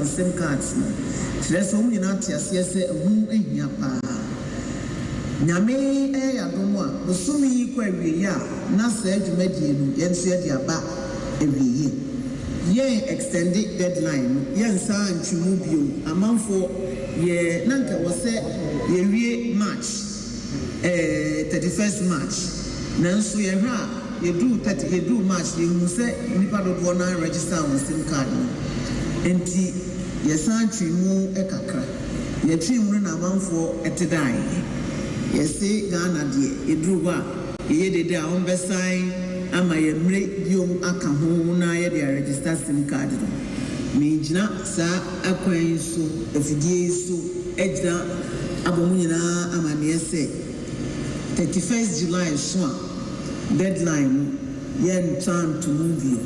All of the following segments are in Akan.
wɔn SIM cards no. Kyerɛ sɛ wɔn nyinaa te aseɛ sɛ ɛho hia paa. Nyame yɛ adom a, bosome yi kɔ awieɛ a, na saa dwumadie no yɛn nso yɛde aba awieɛ. Yɛn extend deadline no, yɛnsan ntwe mu bio. Amanfoɔ yɛ na nka wɔ sɛ yɛwie March 31st March, nanso yɛhwɛ a yɛduru 30, yɛduru March, yɛhu sɛ nnipa dodoɔ no register wɔn SIM card no, nti yɛsan twe mu kakra. Yɛtwe mu no na amanfoɔ ɛte daeɛ. Yɛse Ghana deɛ, yɛduru hɔ a yɛyɛ dede a, wɔmbɛsan ama yɛn mmerɛ biom aka ho na yɛde aregister SIM card no. Megyina saa akwan yi so, afidie yi so, agyina abɔ mu nyinaa amanneɛ sɛ 31st July so a, deadline no yɛntwa ntomu bio.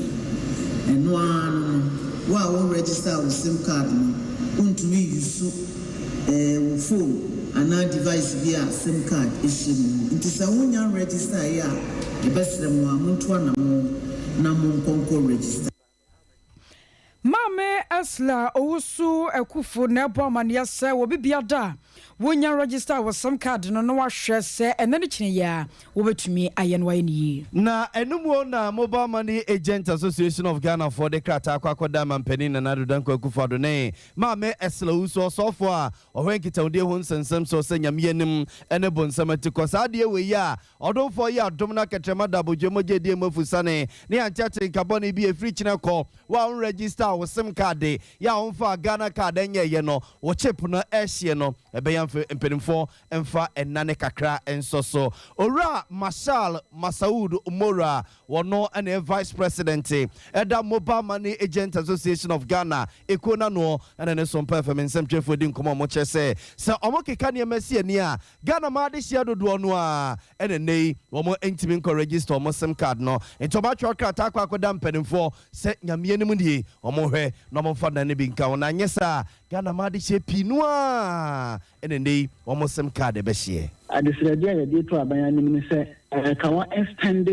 Ɛno ara no, wo a wo register wo SIM card no, wontumi use wo phone anaa device bi a SIM card ɛhyɛ mu. Nti sɛ wonya register yi a, yɛbɛsrɛ mo a monto anamo na monkɔnkɔ register. Maame Ursula Owusu Ekuful na ɛbɔ amanneɛ sɛ wɔbi biada a wonya register wɔ SIM card no na wahwɛ sɛ ɛnɛ no kyerɛ yɛ a wobɛtumi ayɛ no, wayɛ no yie. Na ɛnumuo na Mobile Money Agent Association of Ghana foɔ de krataa akɔ akɔda mampanin Nana Addo Dankwa Akufo-Addo ne Maame Ursula Owusu, ɔsɔfoɔ a ɔhwɛ nkitahodie ho nsɛnsɛm so, sɛ Nyame anim ne bonsɛm ati kɔ saa adeɛ wei a ɔdomfoɔ yɛ adom no akɛtrɛma da abodwe mogya die mu afusane ne yɛankyɛkyere nkabɔne bi ɛfiri kyinɛ kɔ. Wo a wonregister wo SIM card yɛ a womfa Ghana Card ɛnyɛɛyɛ no, wo chip no ɛhyeɛ no, ɛbɛyɛ mpanimfoɔ mfa ɛnane kakra nso so. Owura Marshal Masaud Mora, wɔno ɛne vice president ɛda Mobile Money Agent Association of Ghana ekuo nanoɔ, ɛna ne Sompa FM nsɛmtwerɛfoɔ di nkɔmɔ a wɔkyerɛ sɛ ɔmo keka nneɛma si ani a, Ghana maa de hyia dodoɔ no a ɛna nne yi wɔn ntumi nkɔ register wɔn SIM card no, nti wɔn atwerɛ krataa akɔ akɔda mpanimfoɔ sɛ Nyame anim nie, wɔn hwɛ na wɔn mfa dan no bi nka ho, na anyɛ saa Ghana maa de hyɛ pii no a ɛna nne yi wɔn SIM card ɛbɛhyeɛ. Adesrɛdeɛ a yɛde to aban anim ne sɛ ka wɔn extend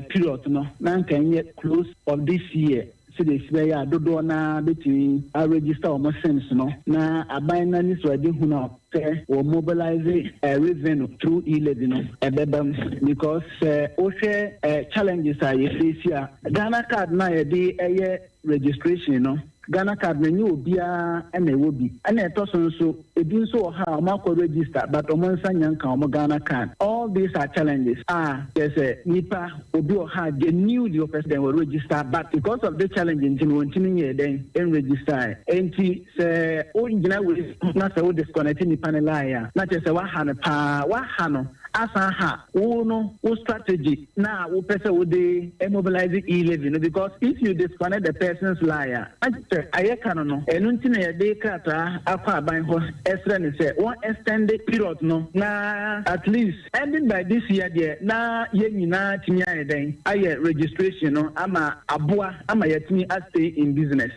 period no na nka nyɛ close of this year, sɛdeɛ esi bɛyɛ a dodoɔ naa bɛtumi aregister wɔn SIMs no, na aban no ani so ade hunu a sɛ wɔ mobilize revenue through e-levy no ɛbɛba mu, because sɛ wohwɛ challenges a yɛfɛsi a, Ghana Card na yɛde ɛyɛ registration no, Ghana Card na nye obiara ɛna ɛwɔ bi. Ɛna ɛtɔ so nso, ebi nso wɔ ha a wɔn akɔ register but wɔn nsa nya nka wɔn Ghana Card. All these are challenges a kyerɛ sɛ nipa obi wɔ ha genuinely ɔpɛ sɛ wɔ register, but because of the challenge nti no wɔntumi nyɛ dɛn ɛnregister. Nti sɛ wogyina wei na sɛ wo disconnect nipa ne line a, na kyerɛ sɛ waha no paa, waha no asan ha wo no wo strategy na wopɛ sɛ wode mobilize e-levy no, because if you disconnect the person's line a, na kyerɛ ayɛ ka no. Ɛno nti na yɛde krataa akɔ aban hɔ ɛsrɛ ne sɛ wɔn extend period no na at least ending by this year deɛ, na yɛn nyinaa tumi ayɛ dɛn ayɛ registration no ama aboa ama yɛtumi stay in business.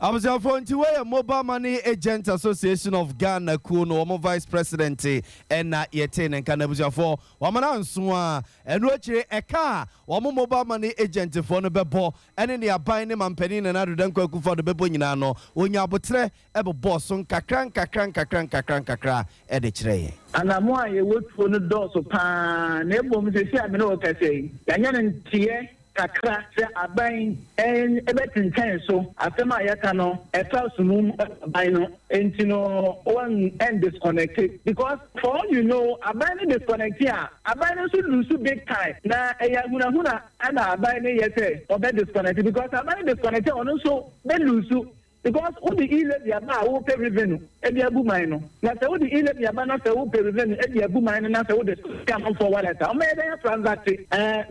Abusuafoɔ, nti wɔyɛ Mobile Money Agent Association of Ghana kuo no wɔn vice president ɛna yɛte ne nka. Na abusuafoɔ, wɔn na nso a ɛno akyire ɛka a wɔn mobile money agent foɔ no bɛbɔ ɛne ne aban ne mampanin Nana Addo Dankwa Akufo-Addo bɛbɔ nyinaa no, wɔnya abotrɛ ɛbobɔ so nkakra nkakra nkakra nkakra nkakra ɛde kyerɛ yɛn. Anamo a yɛwɔ tuo no dɔɔso paa, na mmom sɛsi a mene wɔ kɛsɛ yi, yɛanyɛ no nteɛ kakra sɛ aban ɛbɛtentɛn so. Asɛm a yɛka no ɛfa sumum aban no nti no wɔn ɛn disconnect, because for all you know, aban no disconnect a, aban no nso lose big time. Na ɛyɛ ahunahuna ɛna aban no yɛ sɛ ɔbɛ disconnect, because aban no disconnect a, ɔno nso bɛ lose, because wode e-levy aba a, wopɛ revenue ɛde agu man no. Na sɛ wode e-levy aba na sɛ wopɛ revenue ɛde agu man no, na sɛ wode amanfoɔ wallet a, ɔmo yɛ dɛn transact?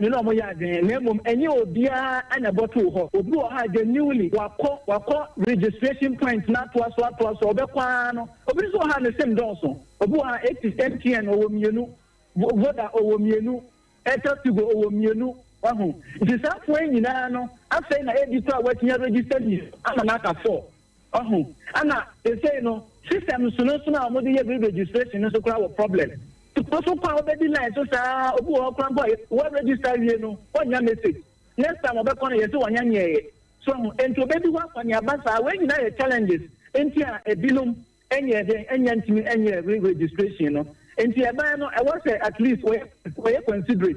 Me na ɔmo yɛ adwene, na mmom ɛnyɛ obiara ɛna ɛbɔtoo hɔ. Obi wɔ hɔ a genuinely wakɔ registration point na atoa so atoa so, ɔbɛkɔ ara no. Obi nso wɔ ha ne SIM dɔɔso. Obi wɔ ha eti MTN ɔwɔ mmienu, Voda ɔwɔ mmienu, Airtel Tigo ɔwɔ mmienu wahu. Nti saa afoɔ yi nyinaa no, afei na ebi kɔ a watumi aregister mmienu ama n'aka four ɔho. Ana esei no system nso no nso no a wɔde yɛ re-registration no nso koraa wɔ problem. Nso kɔ a wobɛdi line so saa, obi wɔ hɔ koraa mpo a wɔ register wie no, wɔnya message. Next time ɔbɛkɔ no, yɛsɛ wɔnya nyɛɛyɛ. So ahu? Enti obedi hɔ akɔneaba saa. Wei nyinaa yɛ challenges nti a ebinom nyɛɛ dɛn nnya ntumi nyɛɛ re-registration no. Enti ɛbaeɛ no ɛwɔ sɛ at least wɔyɛ wɔyɛ considerate.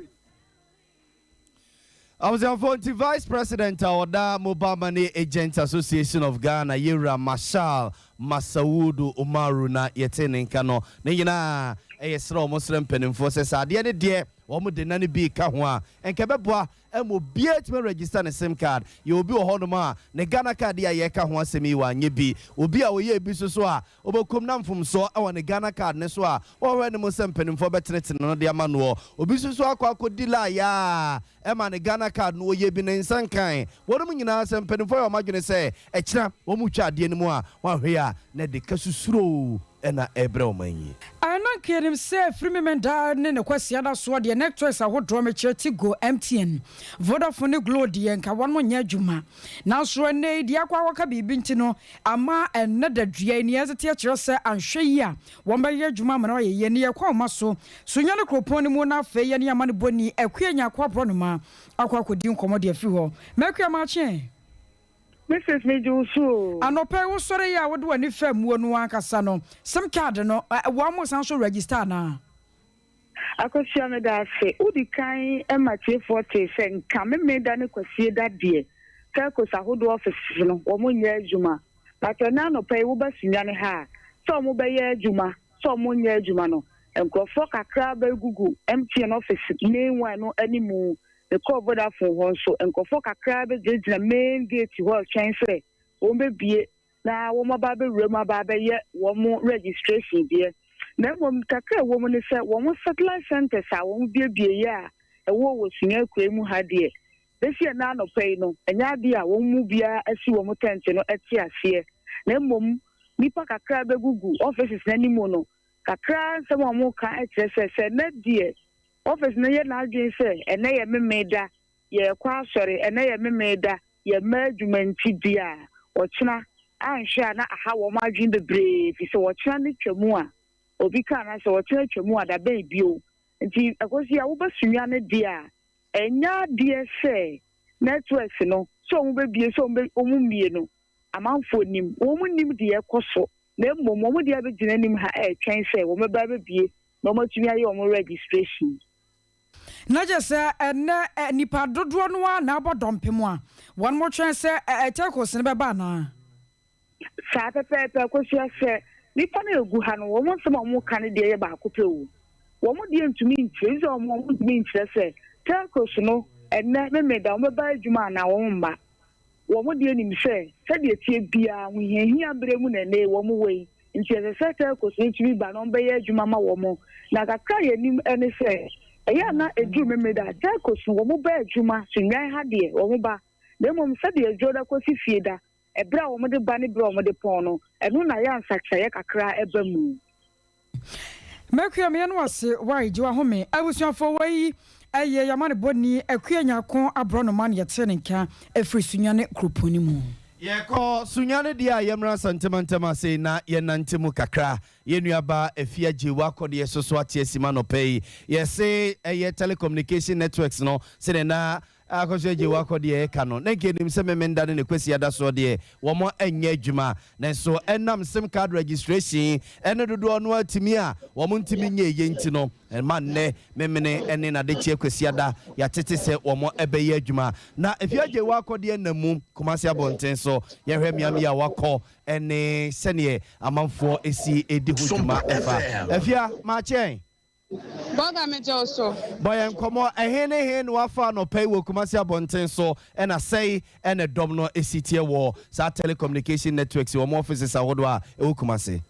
Abusuafoɔ nti Vice President a ɔda Mobile Money Agents Association of Ghana Yewura Marshal Masawudu Umaru na yɛtee ne nka no. Ne nyinaa ɛyɛ srɛ a wɔsrɛ mpanimfoɔ sɛ sɛ adeɛ no deɛ wɔn de nna no bi reka ho a nka ɛbɛboa ma obiara atumi aregister ne sim card. Yɛwɔ obi wɔ hɔnom a ne Ghana card yi a yɛreka ho asɛm yi wanyɛ bi. Obi a ɔyɛɛ bi nso so a wobɛkɔm na mfomsoɔ wɔ ne Ghana card no so a wɔhwɛ anim sɛ mpanimfoɔ bɛtenetene no de ama noɔ. Obi nso so akɔ akɔdi line a ɛma ne Ghana card no ɔyɛ bi ne nsa nkae. Wɔnom nyinaa sɛ mpanimfoɔ yɛ wɔn adwene sɛ ɛkyena wɔretwa adeɛ no mu a wɔanhwɛ a na ɛde kasusuro na ɛrebrɛ ɔman yi. Na anka yɛnim sɛ ɛfiri Memenda ne ne Kwasiada soɔ deɛ networks ahodoɔ mekyerɛ Tigo, MTN, Vodafone ne Glo deɛ nka wɔnom nyɛ adwuma. Nanso ɛnnɛ yi deɛ akɔ akɔka biribi nti no ama ɛnnɛ da dua yi nea ɛtete akyerɛ sɛ anhwɛ yie a wɔbɛyɛ adwuma ama no ayɛ yie. Ne yɛkɔ ahoma so Sunyani kuropɔn no mu na afei yɛne amanebɔni Akua Nyarko Aborɔnoma akɔ akɔdi nkɔmmɔ de afiri hɔ. M'Akua makye. Mrs me gye wo so oo. Anɔpa yi wo sɔre yi a wode w'ani faa muo no ankasa no sim card no wɔn mo san so register anaa? Akosua meda ase. Wodi kan ma tiefoɔ tee sɛ nka Memeda ne Kwasieda deɛ telcos ahodoɔ offices no wɔn nyɛ adwuma but ɛnɛ anɔpa yi woba Sunyani ha a sɛ wɔn bɛyɛ adwuma sɛ wɔn nyɛ adwuma no nkorɔfoɔ kakra bɛgugu MTN office main one no animu. Mekɔɔ Vodafone hɔ nso, nkurɔfoɔ kakra bɛgyinagyina main gate hɔ retwɛn sɛ wɔbɛbue na wɔaba abɛwura mu aba abɛyɛ wɔn registration deɛ. Na mmom kakra a ɛwɔ mu ne sɛ wɔn satellite centres a wɔbuebueeɛ a ɛwɔ wɔ Sunyani kuro yi mu ha deɛ, bɛsi ɛnnɛ anɔpa yi no, ɛnyɛ adeɛ a wɔn mu biara asi wɔn tent no te aseɛ. Na mmom nnipa kakra bɛgugu offices no anim no, kakra nsɛm a wɔka kyerɛ sɛ, sɛ ɛnnɛ deɛ Office no yɛ n'adwene sɛ ɛnnɛ yɛ Memeneda, yɛrekɔ asɔre, ɛnnɛ yɛ Memeneda, yɛmma adwuma nti deɛ a, ɔkyena anhwɛ a na aha wɔn adwene bebree firi sɛ ɔkyena no twa mu a, obi ka anaasɛ ɔkyena twa mu a, da bɛn bio? Nti Akosua, wobɛsua no deɛ a, ɛnyɛ adeɛ sɛ networks no, sɛ wɔbɛbue sɛ wɔmmue no, amanfoɔ nnim. Wɔn nnim deɛ ɛrekɔ so, na mmom wɔn deɛ abɛgyina anim ha retwɛn sɛ wɔbɛba abɛbue na wɔatumi ayɛ wɔn registration. Na kyerɛ sɛ ɛnnɛ nnipa dodoɔ no ara na abɔ dɔmpem a wɔretwɛn sɛ Telcos no bɛba anaa? Saa pɛpɛɛpɛ, Akosua, sɛ nnipa no a ɛgu ha no, wɔn nsɛm a wɔka no deɛ yɛ baako pɛ o. Wɔn deɛ ntumi nkyerɛ, efisɛ wɔn wɔntumi nkyerɛ sɛ Telcos no ɛnnɛ Memeda wɔbɛba adwuma anaa wɔmma. Wɔn deɛ nim sɛ, sɛdeɛ ɛteɛ biara, ahohiahia berɛ mu na ɛnnɛ yi wɔn wɔ yi, nti ɛsɛ sɛ Telcos no tumi ba na wɔbɛyɛ adwuma ma wɔn. Na kakra a yɛnim ne sɛ, ɛyɛ a na ɛduru Memeneda a, Telcos no wɔn ba adwuma, so nnwan ha deɛ, wɔn ba. Na mmom sɛdeɛ Dwoda kɔsi Fieda, ɛberɛ a wɔde ba ne berɛ a wɔde pɔn no, ɛno na ɛyɛ a nsakyeraeɛ kakra ba mu. M'akua meyɛ no ase wai gye w'ahome abusuafoɔ wei ɛyɛ y'amanebɔni Akua Nyarko aborɔnoma na yɛtee ne nka ɛfiri Sunyani kuropɔn no mu. Yɛkɔ Sunyani deɛ a yɛmmra Asante mantam ase na yɛnnante mu kakra. Yɛn nuabaa Afia Gyewu akɔdeɛ so so ate asim anɔpa yi. Yɛse ɛyɛ telecommunication networks no sɛdeɛ na Akɔso agye wo akɔ deɛ ɛka no. Na nka yɛnim sɛ Memenda ne ne Kwasiada soɔ deɛ wɔn nyɛ adwuma. Nanso ɛnam sim card registration ne dodoɔ no ara tumi a wɔn ntumi nyɛ yei nti no, ɛma nnɛ Memene ne n'adekyeɛ Kwasiada yɛatete sɛ wɔn bɛyɛ adwuma. Na Afie agye wo akɔ deɛ nna mu Kumasi abɔnten so. Yɛhwɛ mmeammea a wakɔ ne sɛdeɛ amanfoɔ si di ho dwuma fa. Afia, makye ɛn? Bɔga megye wo so. Bɔ yɛn nkɔmmɔ, Ɛhe ne he na woafa anɔpa yi wɔ Kumasi abɔnten so na sɛe na dɔm no si teɛ wɔ saa telecommunication networks yi wɔn offices ahodoɔ a ɛwɔ Kumasi?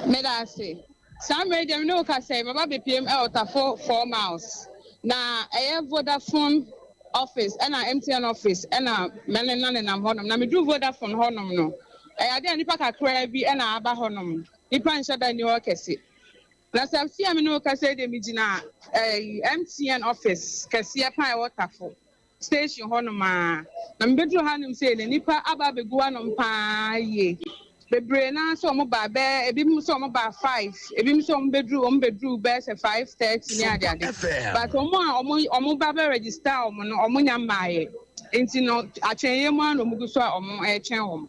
Meda ase. Saa mmerɛ yi deɛ me ne wo kasa yi, maba abɛpiem wɔ Tafo 4 Miles. Na ɛyɛ Vodafone office ɛna MTN office ɛna mɛnenanenam hɔnom. Na meduru Vodafone hɔnom no, ɛyɛ adeɛ a nnipa kakraa bi ɛna aba hɔnom. Nnipa nhyɛ da nni hɔ kɛse. Na sɛ afei a me ne wo kasa yi deɛ megyina ɛyi MTN office kɛseɛ paa a ɛwɔ Tafo station hɔnom ara. Na mebɛduru hanom sei no, nnipa aba abɛgu hanom paa yie. Bebree no ara sɛ wɔn baa bɛyɛ ebinom sɛ wɔn baa five, ebinom sɛ wɔn bɛduru wɔn bɛduru bɛyɛ sɛ 5:30 ne ade ade. But wɔn a wɔn wɔn ba bɛ register wɔn no wɔn nya mmaeɛ. Nti no atwɛnyɛ mu ara na wɔn gu so a wɔn retwɛn wɔn.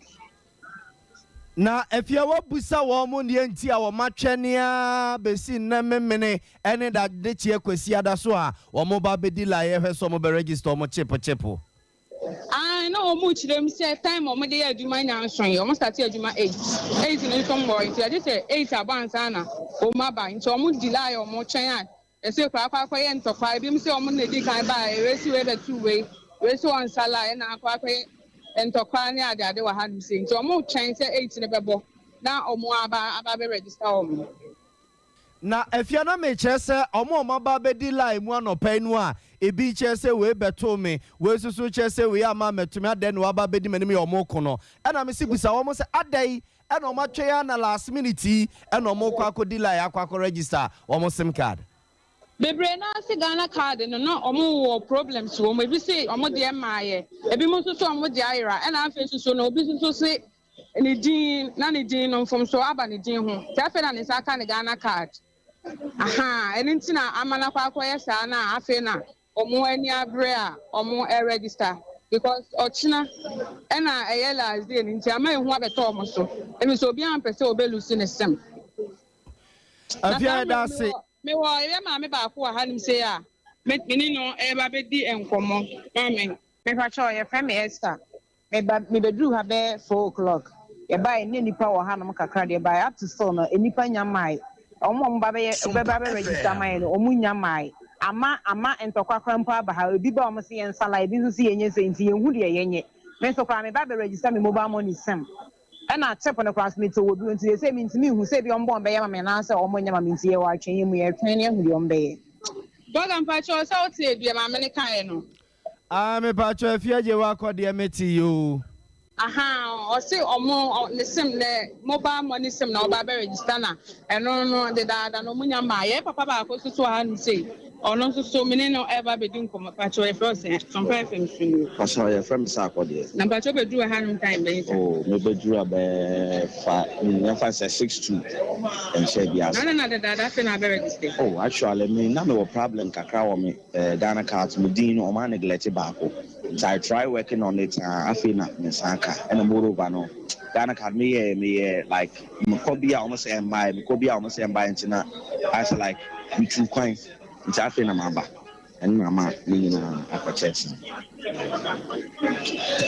Na afei wɔabisa wɔn deɛ nti a wɔatwɛne ara bɛsi nnɛ Memene ne Dadekyeɛ Kwasiada so a wɔba abɛdi line hwɛ sɛ wɔbɛ register wɔn chip chip. Aane, na wɔn rekyerɛ mu sɛ time a wɔde yɛ adwuma nnya nsoe, wɔn starte adwuma eight, eight no nso mmɔɔ nti ɛgye sɛ eight abɔ ansa na wɔn aba, nti wɔn di line a wɔn twɛn a ɛsɛ koraa akɔ akɔyɛ ntɔkwa, ebinom sɛ wɔn na edi kan baeɛ, wei se wei bɛto wei, wei se wɔnsa line ɛna akɔ akɔyɛ ntɔkwa ne ade ade wɔ hanom sei, nti wɔn retwɛn sɛ eight no bɛbɔ na wɔn aba aba abɛ register wɔn. Na afei na mekyerɛ sɛ wɔn a wɔaba abɛdi line mu anɔpa yi no a ebi kyerɛ sɛ wei bɛtoo me, wei nso so kyerɛ sɛ wei amma ammɛto me, adɛn na wɔaba abɛdi m'anim yɛ wɔn ko no? Ɛna mese bisa wɔn sɛ adɛn na wɔatwɛn ara na last minute yi na wɔrekɔ akɔdi line akɔ akɔ register wɔn sim card? Bebree no ara se Ghana card no na wɔn wɔ problems wɔ mu, ebi se wɔn deɛ mmaeɛ, ebinom nso se wɔn deɛ ayera, ɛna afei nso so no obi nso so se ne din na ne din no mfomsoɔ aba ne din ho nti afei na ne nsa aka ne Ghana card ahaa ɛno nti na ama no akɔ akɔyɛ saa na afei na wɔn ani abere a wɔn register because ɔkyena ɛna ɛyɛ last day no nti ama ehu abɛtɔ wɔn so ɛmi sɛ obiara mpɛ sɛ ɔbɛ lose ne sim. Na Afia saa yɛda mmerɛ ase. mewɔ yɛ maame baako wɔ hanom sei a me ne no ɛreba bɛdi nkɔmmɔ maame. Mepakyɛw, yɛfrɛ me Esther. Me ba me bɛduruu ha bɛyɛ 4 o'clock. Yɛbaeɛ na nnipa wɔ hanom kakra deɛ but up to still no nnipa nnya mmaeɛ. Wɔn a wɔba bɛyɛ bɛba abɛ register ama yɛn no wɔn nnya mmaeɛ. Ama ama ntɔkwa koraa mpo aba ha. Ebi ba a wɔn se yɛnsa line, ebi nso se yɛnyɛ sei nti yɛnhu deɛ yɛnyɛ. Me nso koraa meba abɛ register me mobile money sim ɛna chip no koraa nso metɔ wɔ bi hɔ nti seesei mentumi nhu sɛ ebia wɔn bɔ wɔn bɛyɛ ama me anaasɛ wɔn nyɛ ma me nti yɛwɔ atwɛnyɛ mu yɛretwɛn na yɛahu deɛ wɔn bɛyɛ. Bɔga mpakyɛw sɛ wotee deɛ maame no kaeɛ no? Ah mepakyɛw afie agye wakɔ deɛ mete yi oo. Ahaa ɔse ɔmo ne sim nɛ mobile money sim na ɔba abɛ register na ɛno no dedaada no ɔmo nya mmaa yɛn papa baako nso so wɔ ha nom sei ɔno nso so mene no ɛɛba abɛdi nkɔmɔ pakyɛw yɛfrɛ wo sɛn Sompa FM so nie. Pakyɛw yɛfrɛ me Sarkɔ deɛ. Na mpakyɛw wobɛduru ha nom time bɛn sa? Oh mebɛduru abɛɛ fa yɛmfa no sɛ 6 to nhyɛ bi ase. Na adɛn na dedaada afei na abɛ register? Oh actually me na mewɔ problem kakra wɔ me Eh Ghana card me din no ɔmo a neglect baako nti I try working on it aa afei na me nsa aka ɛna moreover no Ghana card me yɛɛ me yɛɛ like me kɔ bi a ɔmo sɛ ɛmbaɛ me kɔ bi a ɔmo sɛ ɛmbaɛ nti na ayɛ sɛ like me tuu kwan nti afei na maba ɛno na ama ne nyinaa akɔ kyɛ saa.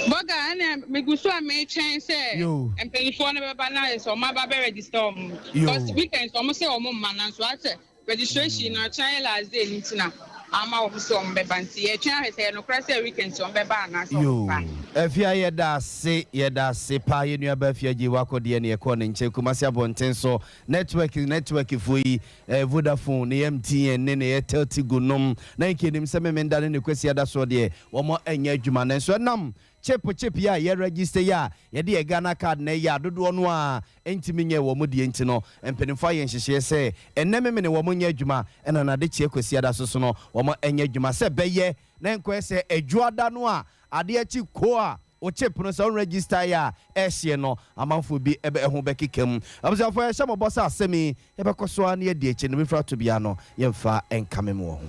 Bɔga ɛna me gu so a metwɛn sɛ Yo. mpanyinfoɔ no bɛba na ayɛ sɛ ɔmo aba bɛ register ɔmo Yo. cause weekends ɔmo sɛ ɔmo mma nanso ayɛ sɛ Registration no ɔkyena yɛ last day no nti na ama wɔn sɛ wɔn bɛba nti yɛtwɛn ahwɛ sɛ ɛyɛ nokorɛ sɛ weekend nti wɔn bɛba anaa sɛ wɔn Yoo mma. Afia yɛda ase yɛda ase paa yɛn nua ba Afia Gyei wakɔ deɛ ne yɛkɔɔ ne nkyɛn Kumasi abɔnten so network network foɔ yi eh, Vodafone ne MTN ne ne Airtel Tigo nom na nka yɛnim sɛ Memenda ne ne Kwasiada soɔ deɛ wɔn nyɛ adwuma nanso ɛnam chip chip yi a yɛ register yi a yɛde yɛ Ghana card na ɛyɛ a dodoɔ no ara ntumi nyɛɛ wɔn deɛ nti no, mpanimfoɔ ayɛ nhyehyɛeɛ sɛ ɛnnɛ Memene wɔn nyɛ adwuma ɛna n'adekyeɛ Kwasiada so so no wɔn nyɛ adwuma sɛ ɛbɛyɛ na ɛnkɔyɛ sɛ Adwuada no a adeɛ kye koo a wo chip no sɛ wo nregistaeɛ a ɛhyeɛ no amanfoɔ bi bɛ ɛho bɛkeka mu. Abusuafoɔ yɛhyɛ mo bɔ sɛ asɛm yi yɛbɛkɔ so ara na yɛadi akyire no mefiri ato biara no yɛmfa nkame mo wɔ ho.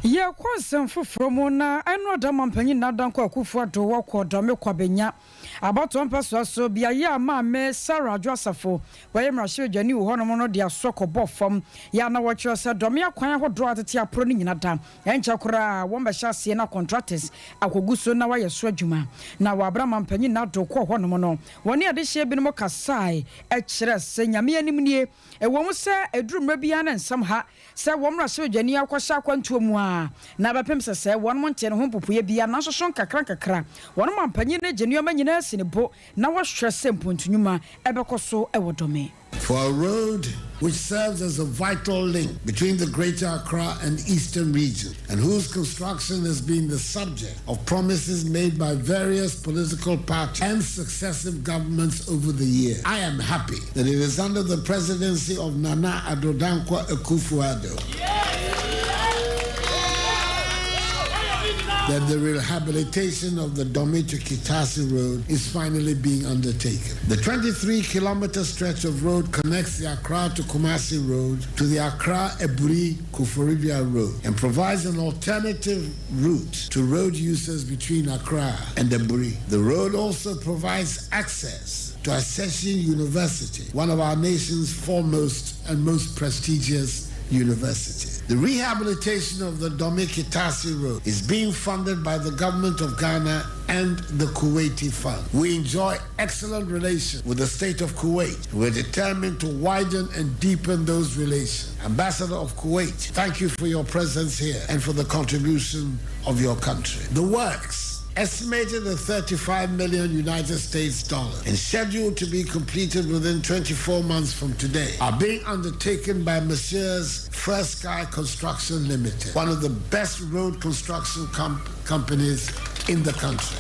Yɛkɔ nsɛm foforɔ mu na ɛno Ɔdama Mpanyin Nana Dankwa Akufo Addo wɔkɔ Dɔme Kwabenya Abatoɔ mpɛsoa so, beaeɛ a Maame Sarah Adwo Asafo wɔyɛ mmarahyɛbadwani wɔ hɔnom no de asoɔ kɔbɔɔ fam. Yɛ a na wɔkyerɛ sɛ dɔme akwan ahodoɔ a atete aporɔ no nyina da. Ɛnkyɛ koraa wɔbɛhyɛ aseɛ na contractors akɔgu so na wɔayɛ so adwuma. Na wɔ aberɛ a Mampanyin Nado kɔɔ hɔnom no, wɔne adehyeɛ binom kasae kyerɛɛ sɛ Nyame anim nie, ɛwɔ mu sɛ ɛduru mmerɛ biara na nsɛm ha sɛ wɔn mmarahyɛbadwani akɔhyɛ akwantuo mu a, na bɛpem sɛ sɛ wɔnom ntee ne ho mpopoeɛ biara, nanso so nkakrankakra wɔn mampanyin no gye nneɛma nyinaa si ne bo na wɔhwɛ sɛ mpontu nnwuma bɛkɔ so wɔ Dome. For a road which serves as a vital link between the Greater Accra and Eastern region, and whose construction has been the subject of promises made by various political parties and successive governments over the years. I am happy that it is under the presidency of Nana Addo Dankwa Akufo-Addo. that the rehabilitation of the Dome to Kitase Road is finally being undertaken. The 23 kilometer stretch of road connects the Accra to Kumasi Road to the Accra Eburi Koforidua Road and provides an alternative route to road users between Accra and Eburi. The road also provides access to Ascension University, one of our nation's foremost and most prestigious university. The rehabilitation of the Dome-Kitase Road is being funded by the government of Ghana and the Kuwaiti Fund. We enjoy excellent relations with the state of Kuwait. We're determined to widen and deepen those relations. Ambassador of Kuwait, thank you for your presence here and for the contribution of your country. The works estimated at 35 million United States dollars and scheduled to be completed within 24 months from today, are being undertaken by Messrs. First Sky Construction Limited, one of the best road construction companies in the country.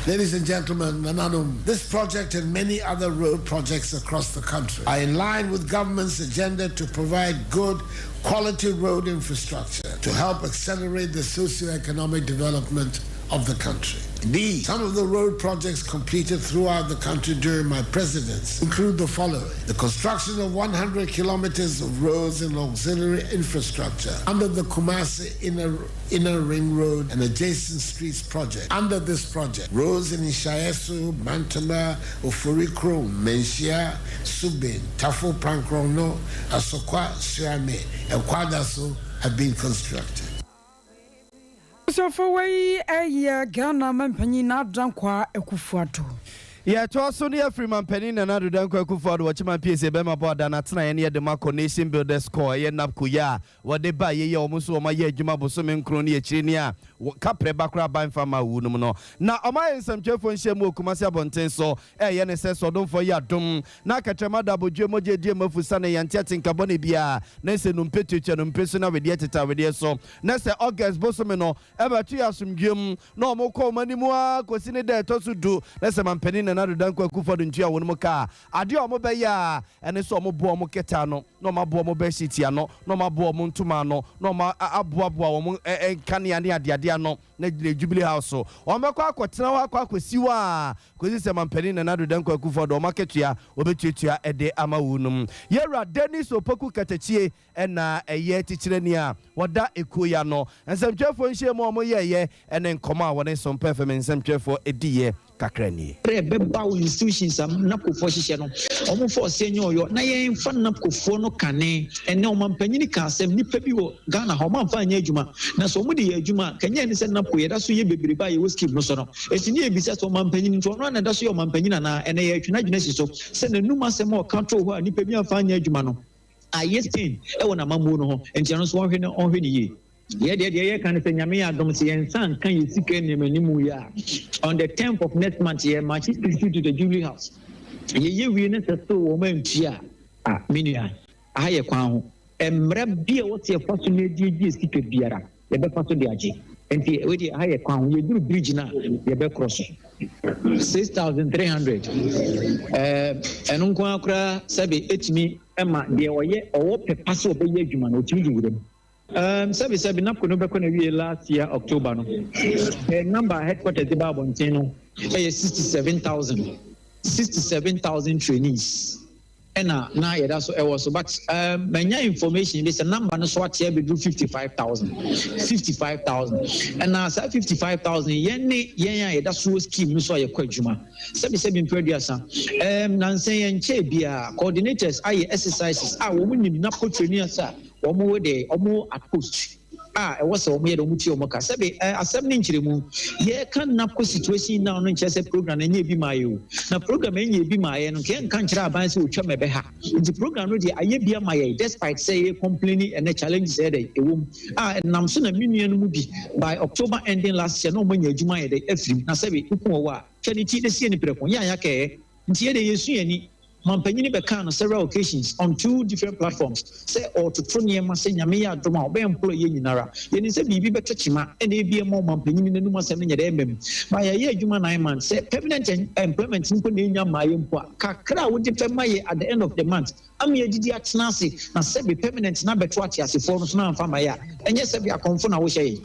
Ladies and gentlemen, Nananum, this project and many other road projects across the country are in line with government's agenda to provide good quality road infrastructure to help accelerate the socio-economic development of the country. Indeed, some of the road projects completed throughout the country during my presidency include the following. The construction of 100 kilometers of roads and auxiliary infrastructure under the Kumasi Inner, Inner Ring Road and adjacent streets project. Under this project, roads in Nhyiaeso, Bantama, Oforikrom, Manhyia, Subin, Tafo Pankrono, Asokwa, Suame, and Kwadaso have been constructed. Abusuafo wei yɛ Ghana manpanyin Nana Dankwa Akufo-Addo. Yɛtoa so ne afiri Mampanin Nana Addo Dankwa Akufo-Addo wɔ Kyema Piesie bɛma bɔ ada n'atenaeɛ ne yɛde ma kɔ Nation Builders Corps ɛyɛ NABCO yi a wɔde ba yei a wɔn nso wɔn ayɛ adwuma bosome nkron ne akyire ni a kaprɛ ba koraa ban fa ma wu nom no na wɔn ayɛ nsɛmtwerɛfoɔ nhyiamu wɔ Kumasi abɔnten so ɛyɛ ne sɛ sɔdomfoɔ yi adom na kɛtrɛma da abodwoɛ mogya adi amafu sane yɛnte atenka bɔne biara na sɛ nnompe tuatua nnompe so na wedeɛ teta wedeɛ so na sɛ August bosome no ɛbɛto yɛ asomdwoeɛ mu na wɔn kɔ wɔn anim ara kɔsi ne da a ɛtɔ so du na sɛ Mampanin Nana Addo Dankwa Akufo-Addo ntua wɔn mu ka a, adeɛ a wɔbɛyɛ ara ɛne sɛ wɔboa wɔn kɛtɛ ano na wɔaboa wɔn bɛhyiti ano na wɔaboa wɔn ntoma ano na wɔaboaboa wɔn nkanea ne adeade ano na gyina Jubilee House so. Wɔbɛkɔ akɔtena hɔ akɔ akɔsi hɔ ara kɔsi sɛ Mampanin Nana Addo Dankwa Akufo-Addo wɔn akatua wɔbɛtuatua de ama wɔnom. Yɛwura Dennis Opoku Katakyie na ɛyɛ tikyerɛni a wɔda ekuo yi ano. Nsɛmtwerɛfoɔ nhyiamu a wɔyɛeɛ ne nkɔmmɔ a wɔne Sompa FM nsɛmtwerɛfoɔ diiɛ kakra nie. Berɛ bɛba wo institutions a NAPCOfoɔ hyehyɛ no, wɔn fa ɔseɛ nyɛ ɔyɔ na yɛn fa NAPCOfoɔ no kane. Ɛnnɛ ɔmampanyini kaa asɛm, nnipa bi wɔ Ghana ha wɔn amfa anyɛ adwuma, na sɛ wɔn de yɛ adwuma a, nka ɛnyɛ ɛne sɛ NAPCO yɛda so yɛ bebrebe a yɛwɔ scheme no so no. Enti ne yɛbisa sɛ ɔmampanyini nti ɔno ara na ɛda so yɛ ɔmampanyini anaa? Ɛnnɛ yɛretwe n'adwene asi so sɛ n'anum asɛm a ɔka too hɔ a nnipa bi amfa anyɛ adwuma no ayɛ stain wɔ n'amammuo no ho, nti ɛno nso wɔnhwɛ no ɔnhwɛ no yie. Yɛ deɛ deɛ yɛka ne sɛ Nyame yɛ adom sɛ yɛn nsa nka yɛ sika nneɛma yi a, on the 10th of next month yɛ march straight to the Jubilee House. Yɛyɛ wie ne sɛ so wɔn antua a, me nua, aha yɛ kwan ho. Mmara bi a ɛwɔ sɛ yɛfa so na yɛde agye sika biara, yɛbɛfa so de agye. Nti wei deɛ aha yɛ kwan ho, yɛduru bridge no a yɛbɛkorɔ so. 6,300 ɛɛ ɛno nko ara koraa sɛbe ɛtumi ma deɛ ɔyɛ ɔwɔ pɛ pa sɛ ɔbɛyɛ adwuma no ɔtumi de wura mu. Sɛbe sɛbe NAPCO no bɛkɔ n'awie last year October no, the number a headquarters de ba abɔnten no yɛ 67,000, 67,000 trainees ɛna na yɛda so ɛwɔ so, but manya information bi sɛ number no so ate abɛduru 55,000, 55,000. Ɛna saa 55,000 yɛn ne yɛn a yɛda so wɔ scheme no so a yɛkɔ adwuma. Sɛbe sɛbe mpere 30, nansa yɛn nkyɛɛ biara coordinators ayɛ exercises a wɔn nim NAPCO trainees a wɔn wɔ de wɔn at post a ɛwɔ sɛ wɔn yɛ de wɔn tua wɔn ka. Sɛbe asɛm ne nkyerɛmu yɛka NAPCO situation now no nkyerɛ sɛ program no ɛnyɛ ebi maa yɛ o, na program ɛnyɛ ebi maa yɛ no nka yɛnka nkyerɛ aban sɛ otwa mɛbɛ ha. Nti program no deɛ ayɛ bi ama yɛ despite sɛ yɛ complaining ɛnɛ challenges ɛyɛ dɛ ɛwɔ mu a ɛnam so na me nua no mu bi by October ending last year na wɔn anya adwuma ayɛ dɛ afirim. Na sɛbe kuku wɔ hɔ a twɛ ne ti na sie ne prɛko yɛ a yɛakɛɛ nti yɛ de yɛsu yɛn ani. Ɔmampanyini bɛkaa no several occasions on two different platforms sɛ ɔretoto nneɛma sɛ Nyame yɛ adom a ɔbɛ employ yɛn nyinara. Yɛnim sɛ biribi bɛtɔ kyima na ebia ɛmma ɔmampanyini n'anum asɛm no nyɛ dɛ ɛmma mu. But yɛayɛ adwuma 9 months sɛ permanent employment mpo na ɛnnya mmaa yɛn mpo a, kakra a wode bɛma yɛ at the end of the month ama yɛadidi atena ase na sɛbe permanent no abɛto ateasefoɔ no so na amfa amma yɛ a, ɛnyɛ sɛbe akɔmfo na wohyɛ yɛn.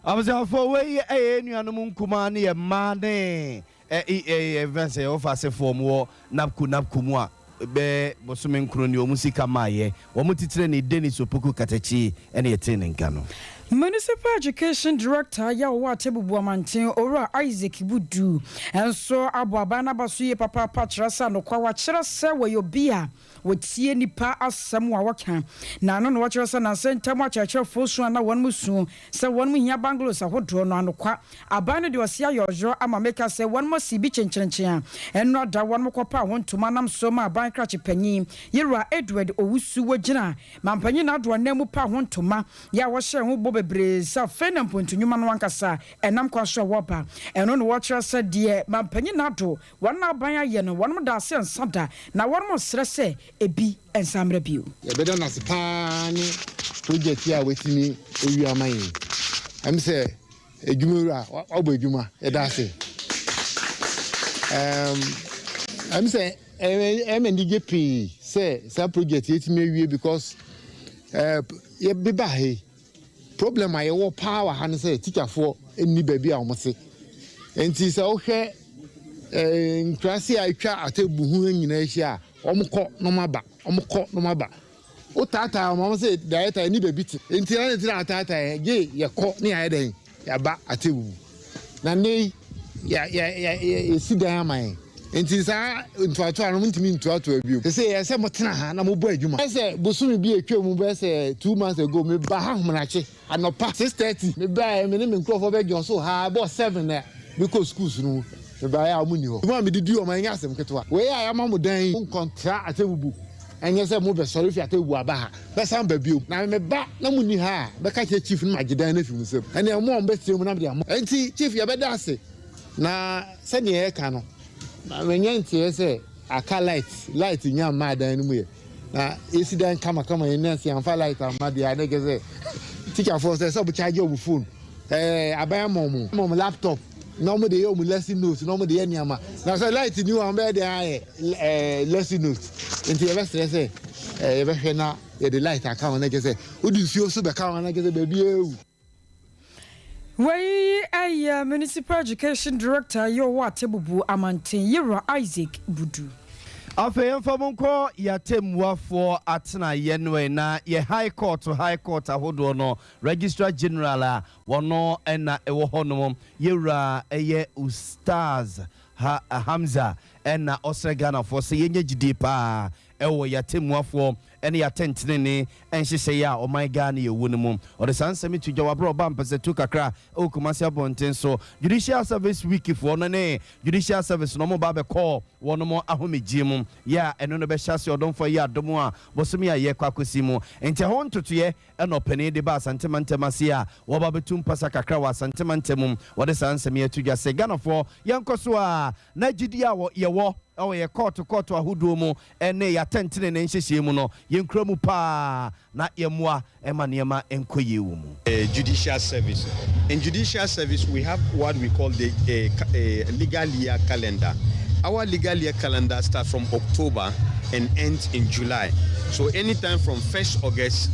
Abusuafoɔ, wei yɛ yɛn nuanom nkumaa ne yɛn mmaa ne yɛfrɛ sɛ yɛwɔ fasefoɔ wɔn wɔ NABCO NABCO mu a bɛyɛ bosome nkron ni wɔn sika maayɛ. Wɔn titire ne Dennis Opoku Katakyi ɛna yɛtee ne nka no. Municipal Education Director a ɔwɔ Atebubu Amanten, Owura Isaac Budu nso abɔ aban no aba so yie papaapa kyerɛ sɛ anokwa wakyerɛ sɛ wɔyɛ obi a wɔtie nnipa asɛm a wɔka. Na ɛno na wɔkyerɛ sɛ nansa ntam akyerɛkyerɛfoɔ su a na wɔn su sɛ wɔn hia bungalows ahodoɔ no anokwa aban no de ɔse ayɛ ɔyɔ ama meka sɛ wɔn asi bi kyenkyerenkyen a ɛno ada wɔn kɔpa ho ntoma nam so ma aban krakye panyin Yewura Edward Owusu wɔgyina mampanyin n'adoɔ nan mu pa ho ntoma yɛ a wɔhyɛ ho bɔ bebree sɛ afei na mpontunwuma no ankasa ɛnam kwan so a wɔba. Ɛno na wɔkyerɛ sɛ deɛ mampanyin n'ado wɔn aban ayɛ no, wɔn da ase nsa da na wɔn srɛ sɛ ebi nsa mmerɛ bio. Yɛbɛda no ase paa ne project yi a watumi awie ama yɛn. Sɛ adwumawura wabɔ adwuma, yɛda ase. Sɛ ɛmɛ anigye pii sɛ saa project yɛtumi awie because yɛbeba ha yi, problem a yɛwɔ paa wɔ ha no sɛ tikyafoɔ nni baabi a wɔn te. Nti sɛ wohwɛ nkuraase a atwa Atebu ho nyinaa ahyia a, wɔn kɔ na wɔn aba, wɔn kɔ na wɔn aba. Wotaataa wɔn, wɔn sɛ director ɛni baabi te. Nti ɛna ti na ataataa yɛn gye yɛkɔ ne yɛayɛ dɛn yɛaba Atebu. Na nne yi yɛ yɛ yɛ yɛsi dan ama yɛn. Nti saa ntoatoa no ntumi ntoatoa bio. Sɛ yɛ sɛ motena ha na mobɔ adwuma. Sɛ bosome bi atwa mu, bɛyɛ sɛ 2 months ago, meba ha ahomakye anɔpa 6:30. Mebaeɛ, me ne me nkurɔfoɔ bɛdwɔn so ha bɔ 7 na mekɔ schools no mu. Mebaeɛ a, ɔmo nni hɔ. Mu a mede di ɔmo ɛnyɛ asɛm ketewa. Wei a yɛama mo dan yi, monkɔntra Atebubu. Ɛnyɛ sɛ mobɛsɔre fi Atebubu aba ha bɛsan ba bio. Na meba na monni ha a, bɛka kyerɛ chief no magye dan no afi mo nsam. Ɛnea mo a mobɛtena mu na mede ama. Enti chief, yɛbɛda ase. Na sɛdeɛ yɛka no, menyɛ nteɛ sɛ aka light, light nya mmaa dan no mu yɛ. Na yɛsi dan kamakama yɛn nɛɛse yɛmfa light amma deɛ a, na ɛkyɛ sɛ tikyafoɔ sɛ ɔmo charge ɔmo phone, aban ama ɔmo laptop na ɔmo de yɛ ɔmo lesson notes na ɔmo de yɛ nneɛma. Na sɛ light ni hɔ a, ɔmo bɛyɛ de ayɛ lesson notes? Nti yɛbɛsrɛ sɛ yɛbɛhwɛ na yɛde light aka ho na kyɛ sɛ wode nsuo so bɛka ho na kyɛ sɛ baabi ewu. Wei ɛyɛ Municipal Education Director yɛ ɔwɔ Atebubu Amanten, Yewura Isaac Budu. Afei yɛmfa mo nkɔ yɛatemmuafoɔ atenaeɛ no ɛ, na yɛ high court ahodoɔ no Registrar General a wɔno ɛna ɛwɔ hɔnom, yɛwura ɛyɛ Ustaz ha Hamza, ɛna ɔsrɛ Ghanafoɔ sɛ yɛnyɛ gyidie paa ɛwɔ yɛatemmuafoɔ ɛne yɛatɛntenene nhyehyɛeɛ a ɔman Ghana yɛwɔ no mu. Ɔde saa nsɛm to dwa waberɛ ɔba mpɛsɛtu kakra ɛwɔ Kumase abɔnten so. Judicial Service Week foɔ no ne Judicial Service no ɔmo ba bɛkɔɔ wɔnom ahomegye mu yɛ a ɛno no bɛhyɛ ase ɔdomfoɔ yi adom a bosome a yɛkɔ akɔsi mu. Nti ɛho ntotoeɛ ɛna ɔpanin de ba Asantema ntɛm ase a wɔba bɛtu mpasa kakra wɔ Asantema ntɛm mu. Wɔde saa nsɛm yi ato dwa sɛ Ghanafoɔ yɛnkɔ so a na gyidi a yɛwɔ ɛwɔ yɛ kɔɔto kɔɔto ahodoɔ mu ɛne yɛatɛntene ne nhyehyɛe mu no, yɛnkura mu paa na yɛmmoa ɛma nneɛma nkɔ yie wɔ mu. Judicial service. In judicial service, we have what we call the legal year calendar. Our legal year calendar starts from October and ends in July. So anytime from 1st August,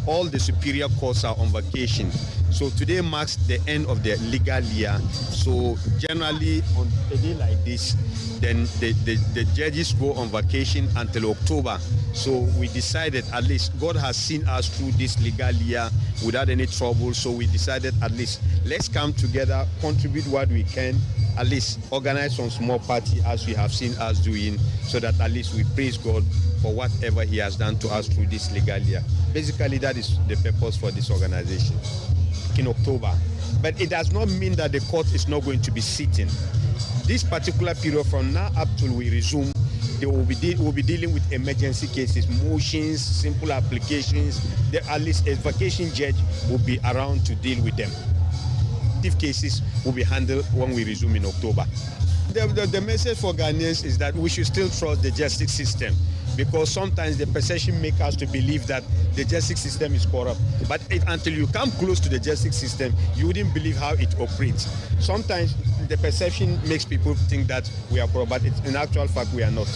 all the superior courts are on vacation. So today marks the end of the legal year. So generally on a day like this, then the judges go on vacation until October. So we decided, at least God has seen us through this legal year without any trouble. So we decided, at least let's come together, contribute what we can, at least organize some small party as we have seen us doing, so that at least we praise God for whatever He has done to us through this legal year. Basically, that is the purpose for this organization in October. But it does not mean that the court is not going to be sitting. This particular period from now up till we resume, they will be dealing with emergency cases, motions, simple applications. At least a vacation judge will be around to deal with them. If cases will be handled when we resume in October. The, the, the message for Ghanaians is that we should still trust the justice system because sometimes the perception makes us to believe that the justice system is corrupt. But it, until you come close to the justice system, you wouldn't believe how it operates. Sometimes the perception makes people think that we are corrupt, but in actual fact, we are not.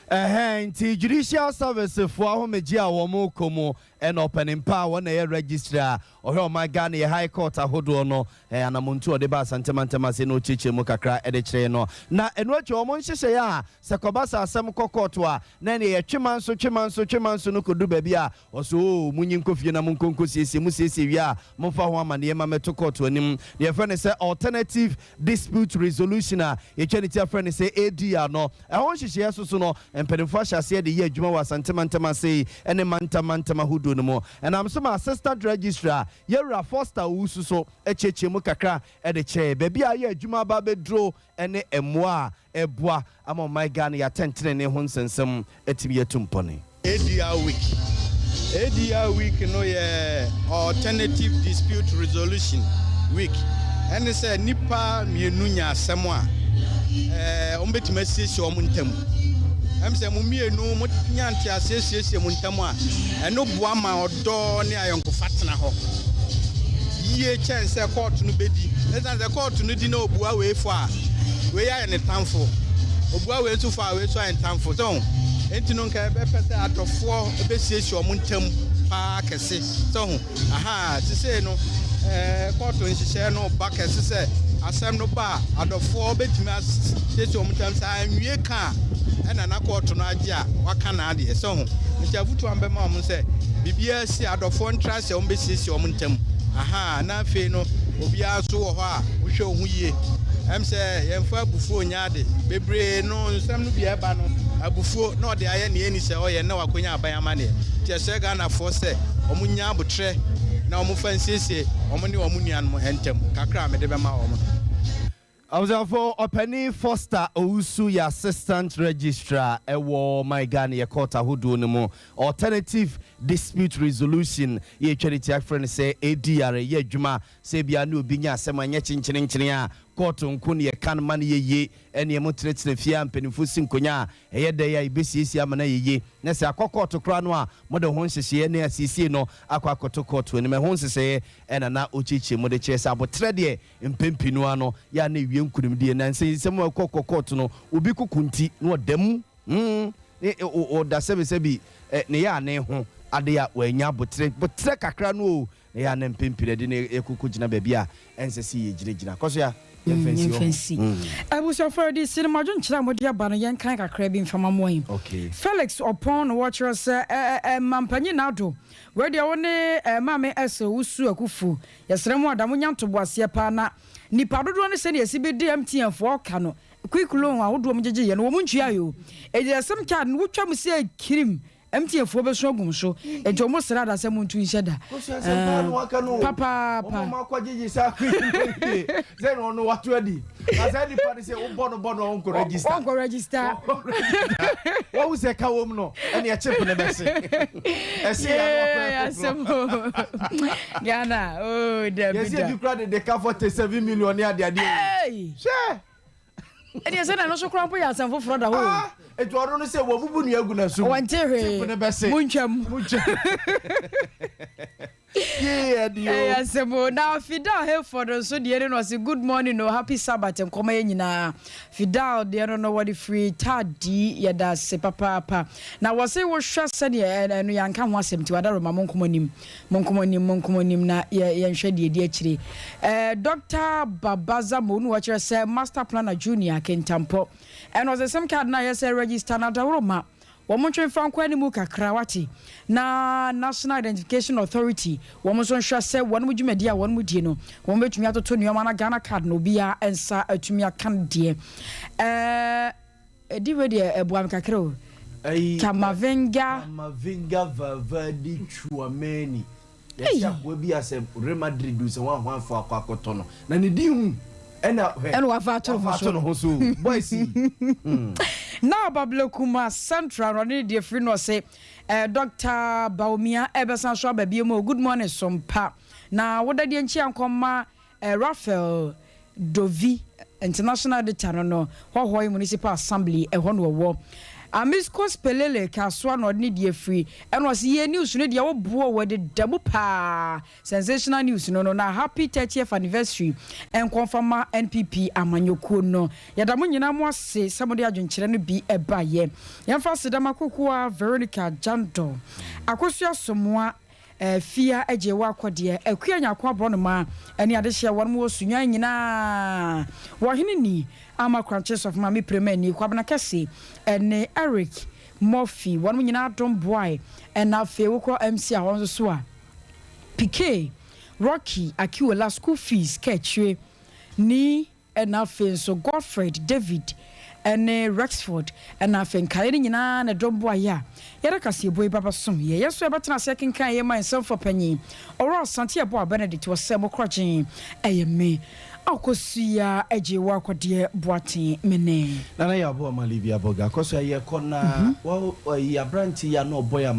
Ɛhɛn nti Judicial Service foɔ ahomegye a wɔn rekɔ mu ɛna ɔpanin pa a wɔn na ɛyɛ Registrar a ɔhwɛ ɔman Ghana yɛ High Court ahodoɔ no ɛɛ anamontuo a ɔde ba Asante mantam ase na ɔkyerɛkyerɛ mu kakra de kyerɛ no. Na ɛno akyi wɔn nhyehyɛeɛ a sɛ kɔba sɛ asɛm kɔ kɔɔto a na ɛneɛ yɛtwe manso twe manso twe manso no kɔdu baabi a ɔsɛ oo monyi nkɔ fie na monkɔ nkɔsiesie mosiesie wie a momfa ho amaneɛ ma mɛto kɔɔto anim. Deɛ yɛfrɛ no sɛ Alternative Dispute Resolution a yɛtwa ne ti afrɛ no sɛ ADR no, ɛho nhyehyɛeɛ so so no, mpanimfoɔ ahyɛ aseɛ de yɛ adwuma wɔ Asante mantam ase yi ne mantam mantam ahodoɔ no mu. Ɛnam so ma Assistant Registrar, Yɛwura Foster Owusu so kyeakyea mu kakra de kyerɛɛ baabi a ayɛ adwuma aba abɛduro ne mmoa a ɛreboa ama ɔman Ghana yɛ atɛntenenee ho nsɛnsɛm atumi atu mpɔne. ADR Week ADR Week no yɛ Alternative Dispute Resolution Week. Ɛne sɛ nnipa mmienu nya asɛm a, wɔbɛtumi asiesie wɔn ntam. Ɛm sɛ mo mmienu mo nya nteaseɛ siesie mo ntam a, ɛno boa ma ɔdɔ ne ayɔnkofa tena hɔ yie kyɛn sɛ kɔɔto no bɛdi. Ɛsiane sɛ kɔɔto no di na ɔbua wei fɔ a, wei ayɛ ne tamfo. Ɔbua wei nso fɔ a, wei nso ayɛ ne tamfo. So ho? Enti no nka yɛbɛpɛ sɛ adɔfoɔ bɛsiesie wɔn ntam paa kɛse. So ho? Ahaa, sesei no, ɛɛ, kɔɔto nhyehyɛɛ no ba kɛse sɛ asɛm no ba a, adɔfoɔ bɛtumi asiesie wɔn ntam. Sɛ anwie ka a, ɛna na kɔɔto no agye a waka n'adeɛ. So ho? Nti afotuo a mebɛma wɔn sɛ, biribiara si a, adɔfoɔ ntra ase a wɔbɛsiesie wɔn ntam. Ahaa, na afei no, obiara nso wɔ hɔ a, wohwɛ wo ho yie. Ɛm sɛ yɛmfa abufuo nyɛ ade. Bebree no, nsɛm no bi a ɛba no, abufuo na ɔde ayɛ nea ɛnni sɛ ɔyɛ na wakɔnya aban amaneɛ. Nti yɛsrɛ Ghanafoɔ sɛ wɔn nya aboterɛ na wɔn fa nsiesie wɔn ne wɔn nuanom ntam. Kakra a mede bɛma wɔn no. Abusuafo, Ɔpanin Foster Owusu yɛ Assistant Registrar wɔ My Ghana yɛ court ahodoɔ no mu. Alternative Dispute Resolution yɛ yɛtwa ne ti afrɛ no sɛ ADR ɛyɛ adwuma sɛ ebia ne obi nya asɛm a ɛnyɛ kyenkyerenkyeren a court nko ne yɛka no ma no yɛ yie ɛneɛ mo tenatena fie a mpanimfoɔ si nkonya a ɛyɛ dɛ a yɛbɛsiesie ama no ayɛ yie na sɛ akɔ kɔɔto koraa no a mode ho nhyehyɛeɛ ne asiesie no akɔ akɔto kɔɔto anim ɛho nhyehyɛeɛ ɛna na ɔkyerɛkyerɛ mu de kyerɛ sɛ aboterɛ deɛ Mpɛn pii no ara no, yɛ a na ewie nkonimdie. Nnansa yi nsɛm a ɛkɔ kɔ kɔɔto no, obi koko nti na ɔda mu, mm, ne ɔda sɛbisɛbi ne yɛ a ne ho ade a wannya aboterɛ, boterɛ kakra no o, na yɛ a na mpɛn pii no ɛde no yɛkɔ kɔgyina baabi a ɛnsɛ sɛ yɛgyinagyina. Kɔ so ya, yɛmfa nsi Yɛmfa hɔ. nsi. Abusuafo a wɔde si no, mo adwenkyerɛ a mode aba no, yɛnkan kakra bi mfa ma mo yi. Okay. Felix Ɔpɔn na wɔkyerɛ sɛ, ɛ ɛ ɛ Mampanyin Nado, wei deɛ wo ne ɛ Maame Esther Owusu Akuffo Yɛsrɛ mo ada monya ntoboaseɛ paa na nipa dodoɔ ne sɛdeɛ yɛsi bɛdi MTN foɔ ka no quick loan ahodoɔ ɔmo gyegye yɛ no wɔn ntua yɛ o enti sɛ sim card no wotwa mu sɛ kirim MTN foɔ bɛsu agu mo so enti ɔmo srɛ ada sɛ montu nhyɛ da Kosua nsɛm paa na waka no o. Papaapa. Wɔn a wɔakɔgyegye saa quick loan yi deɛ, sɛ na ɔno wato adi. Na saa nipa no sɛ wobɔ no bɔ no a ɔnkɔ register. Ɔnkɔ register. Ɔnkɔ register. Wahu sɛ ɛka wɔ mu no, ɛnneɛ chip no bɛse. Ɛse yɛ a na wakɔyɛ foforɔ. Ghana, oh, dabi da. Yɛsi ebi kura de de ka 47 million ne ade ade. Hey! Hwɛ! Ɛdeɛ sɛ na ɛno so koraa mpo yɛ asɛm foforɔ da hɔ o. Ah, etu ɔno no sɛ wɔbubu nua gu n'asom. Wɔnte hwee. Chip no bɛse. Muntwam. Muntwam. Yee ɛde o. Ɛyɛ asɛm o. Na Fidel Hayford nso deɛ ne no ɔse good morning o happy Sabbath nkɔma yɛ nyinaa. Fidel deɛ no no wɔde firi Taadi yɛda ase papaapa. Na wɔse wohwɛ sɛdeɛ ɛno yɛanka ho asɛm nti wadaroma mo nkɔmɔ nim. Monkɔ mo anim, monkɔ mo anim na yɛ yɛnhwɛ deɛ ɛdi akyire. Eh, Doctor Baba Zamo no wɔkyerɛ sɛ Master Planner Junior Kintampɔ. Ɛna ɔsɛ sim card no a yɛsɛ register no adaworo ma wɔn ntwe mfa nkɔ animu kakra wate. Na National Identification Authority wɔn nso nhwɛ sɛ wɔn dwumadi a wɔn die no wɔn bɛtumi atoto nneɛma na Ghana card no obiara nsa atumi aka no deɛ. Eh, Ɛdi wei deɛ ɛboa me kakra o. Ayi Camavinga. Camavinga Valverde Tchouameni. Yɛsi akoa bi a sɛ Real Madrid sɛ wɔn ahoafo akɔ akɔtɔ no na ne din hu ɛna hwɛ. Ɛna wafa ato ne ho so. Wafa ato ne ho so boys yi. Na Ɔbablekuma Central no ɔne ne deɛ firi no ɔse eh, Doctor Bawumia ɛbɛsan so aba bio mu o good morning sompa na woda deɛ nkyia nkɔma Eh, Raphael Dovi. International Editor no no, Hohoe Municipal Assembly, ɛhɔ na ɔwɔ. Amiscos Pelele Kasoa na ɔde ne deɛ firi, ɛna ɔse yɛn news no deɛ woboɔ o, ɛdeda mu paa, sensational news no no, na happy 30th anniversary nkɔ mfa ma NPP amanyɔkuo no. Yɛda mo nyinaa mo ase sɛ mode adwenkyerɛ no bi baeɛ. Yɛmfa aseda ma Kokoa Veronica Jandor, Akosua Somoa, Fia Agyewa Akɔdeɛ, Akua Nyarko Aborɔnoma ne adehyeɛ a wɔnom wɔ Sunyani nyinaa, wɔ Hene Ni, Ama Korankye Sɔfo Maame Premani, Kwabena Kɛse ne Eric Murphy, wɔnom nyinaa dom boae. Ɛna afei wokɔ MC a hɔ nso so a, Piquet, Rocky, Akiola, School Fees, Kaakyire, Ni, Ɛna afei nso Godfred, David ne Rexford ɛna afei nkaeɛ no nyinaa na ɛdɔm boaeɛ a yɛde kaseɛbɔ yi ba bɛsom yɛ. Yɛn nso yɛbɛtena ase akenkan yɛn man nsɛmfua panyin Owura Asante Yeboah Benedict wɔ sɛ mo korɔgyen ɛyɛ me Akosua Agyewa Akɔdeɛ Boateng me ne. Nana Yaw Boa Malivia Boga kɔ so a yɛkɔ na wa yi aberante yi a na ɔbɔ yɛ ama.